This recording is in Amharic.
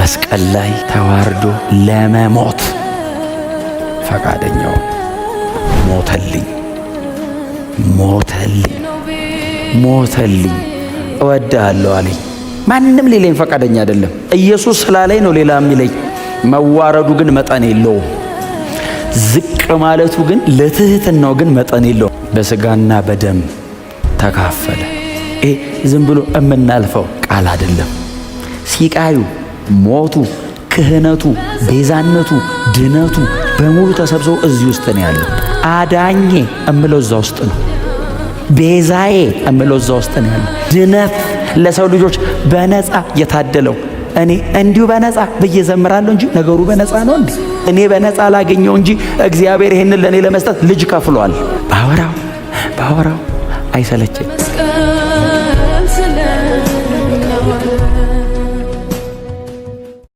መስቀል ላይ ተዋርዶ ለመሞት ፈቃደኛው ሞተልኝ፣ ሞተልኝ፣ ሞተልኝ። እወድሃለሁ አለኝ። ማንም ሊለኝ ፈቃደኛ አይደለም። ኢየሱስ ስላለኝ ነው ሌላ የሚለኝ። መዋረዱ ግን መጠን የለውም። ዝቅ ማለቱ ግን ለትህትናው ግን መጠን የለውም። በስጋና በደም ተካፈለ። ይሄ ዝም ብሎ የምናልፈው ቃል አይደለም። ሲቃዩ፣ ሞቱ፣ ክህነቱ፣ ቤዛነቱ፣ ድነቱ በሙሉ ተሰብስቦ እዚህ ውስጥ ነው ያለው። አዳኜ እምለው እዛ ውስጥ ነው። ቤዛዬ እምለው እዛ ውስጥ ነው ያለው። ድነት ለሰው ልጆች በነፃ የታደለው እኔ እንዲሁ በነፃ ብዬ ዘምራለሁ እንጂ ነገሩ በነፃ ነው እንዴ? እኔ በነፃ ላገኘው እንጂ እግዚአብሔር ይሄንን ለእኔ ለመስጠት ልጅ ከፍሏል። ባወራው ባወራው አይሰለችም።